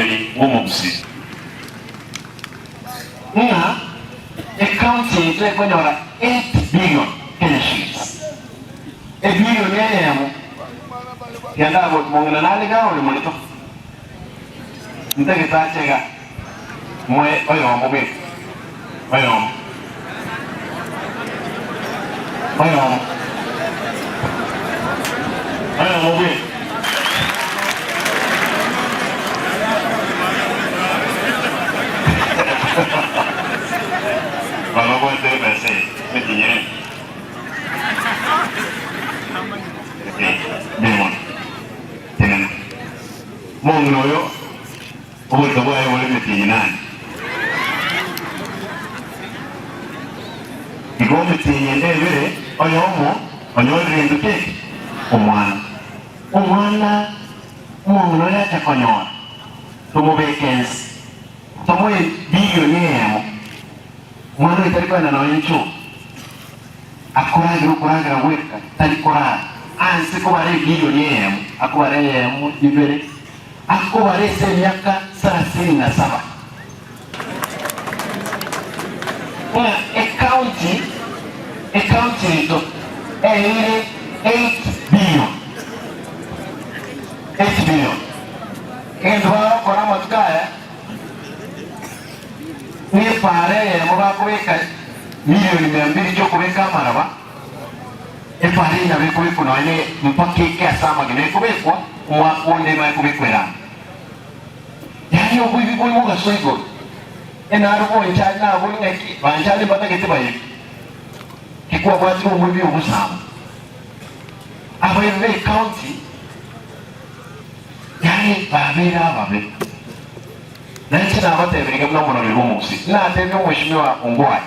Omorageri bw'omogusii. Ng'a ecounty yaito ekonyora 8 billion Kenya shillings. Ebilioni eyemo genda abwo mong'ina nare igaa ore morito ntagete ache igaa moe oyomo bweka oyomo oyomo oyomo bweka. Baba bwate ebesa eye etinyere. Demon. Tenena. Mong'ina oyo oborito bwaye bore emetienyi nane. Igo emetienyi ende ebere oyomo onyorire gento ki? Omwana. Omwana omong'ina oyo acha konyora, tomobeke ense, tomoe bilioni eyemo. Omwana oyo tari koenda nonya enchoo. Akoragera okoragera gweka, tari korara. Anse kobara ebilioni eyemo, akobara eyemo, ibere, akobara ase emiaka sarasini na saba. Ng'a ecounty, ecounty yaito eeire 8 billion, 8 billion. Egento bagokora amatuko aya, Nepaara eyemo bakobeka milioni mia mbiri chi'okobeka amaraba, epaara eyio nabo ekobekwa nonya ne mpaka eke ase amagena ekobekwa, omwaka onde emanye kobekwa erami. Yaani oboibi bore mogaso igoro. Enaro bonchari nabori ng'aki banchari mbatagete baibi. Tikwabwatire omoibi ogosamba. Abaibi be county yaani babeire ababe. Na inche nabatebirie buna omorori bw'omogusii, natebie omweshimiwa Ongwae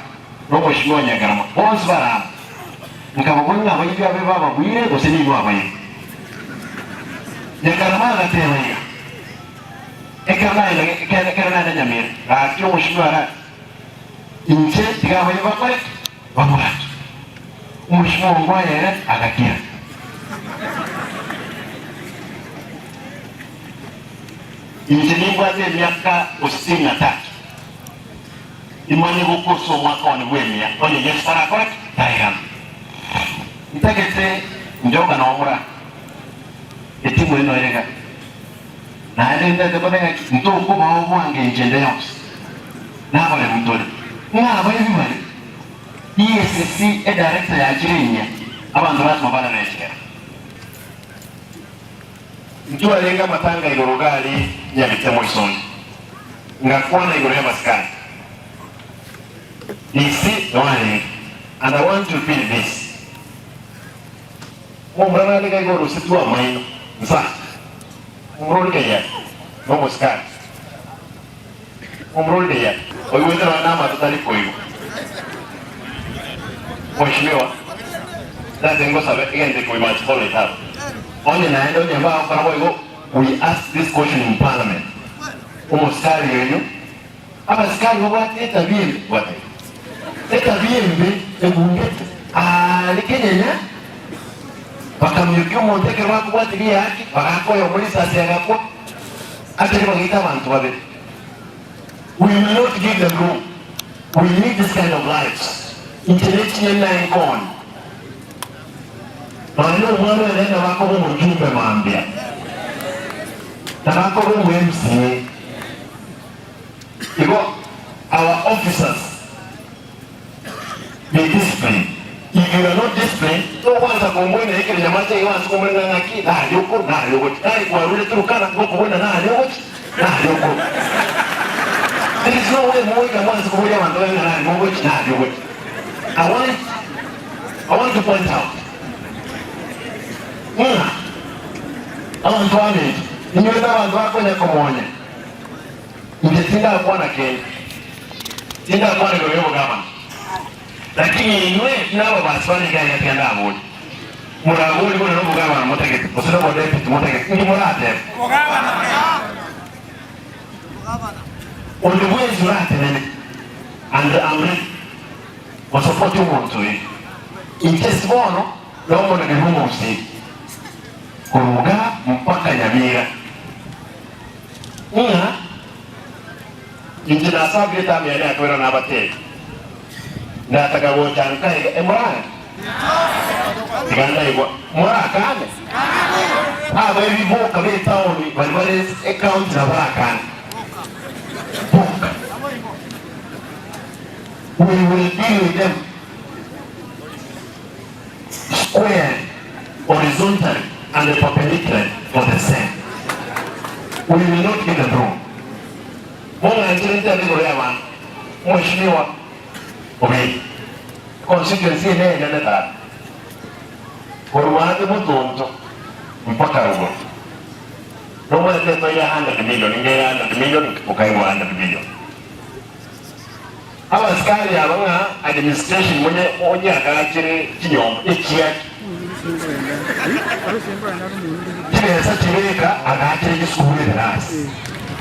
na omweshimiwa Nyagarama, bonsi bare amo, nkababoria ng'a abaibi abe bababuire gose ninwe abaibi. Nyagarama agateba iga, Ekero naenda ekero naenda Nyamira, gaki omweshimiwa arati, inche tiga abaibi bakore ki? Babwatwe. Omweshimiwa Ongwae ere agakira. Inche nimbwate emiaka ositini na tatu, imanye gokosa omwaka one bw'emia, onye Yeso tarakore ki? Taigana. Ntagete njoka na omura etimu eno ere iga, naende ntagete mbone ng'aki ntokobao bwango enche ende yonsi. Nabaremu tore, ng'a abaibi bare EACC edirector yachire enyia, abanto lasima barare echela. Ntwarenge amatanga igoro gari Nyabitemo Isonde, ngakwana igoro y'amasikani. DC noarenge and I want to repeat this. Momura nare iga igoro osetwe amaino nsa momura ore keyia nomosikani momura ore keyia oigwete nonya namato tari koigwa. Mheshimiwa, tata ngosabe egento eke we must follow it up. Onye naende onye mbagokora boigo we ask this question in parliament. Omosikari oyio, abasikari babwate etabia embe, bwata iga, etabia embe egungete aare kenyenya bakamiokia omonto ekero bakobwatirie ehaki bagaka oyomo risasi agakwa, atari bagaita abanto babere. We will not give them room. We need this kind of lives. Inche ne chinyeni naye nkooni. Nonya na omwana oye naende nabo akoba omojumbe mambia. Nabo akoba omo MCA. Igo our officers be disciplined. If you are not disciplined, tokwansa komboina ekero nyamache iga wanse komboina ng'a ng'aki nari okoru nari ogochi nari kwarure Turkana ngokoboina nari ogochi nari okoru. There is no way mogoika mwanse koboria abanto baye ng'a nari mogochi nari ogochi. I want, I want to point out ng'a abanto abento inywete abanto bakonya komonya inche tindakwana kende tindakwana igoro y'obogabana lakini inwe nababasi bane iga iga tiga ndabori morabori buna nobogabana motagete gose nobodepute motagete inki moratebe onde bwensi oratenene and I'm ready Gosupport omonto oyo. Inche ase bono nomonene bw'omogusii korwa iga mpaka Nyamira. Ng'a. Inche nasabire etamu yane ya kabere nabateebie, Nataka gocha nka iga, emorange? Tiga ndaigwa, morakane? Abaibi boka b'etaoni baria bare ekaunti nabarakane boka. We will deal with them squarely, horizontally and perpendicularly for the same. We will not give them room. Mong'anchere ntebe igoro y'abanto, Mweshimiwa Obedi, constituency eye nenene tata, korwa ande motonto mpaka rogoro. Nomanyete etoire 100 million, ngeire 100 million, okaigwa 100 million. Abasikari aba ng'a administration monye onyeagachere chinyomba echiaki chibesa chibeka agachere chisukuru ebirasi.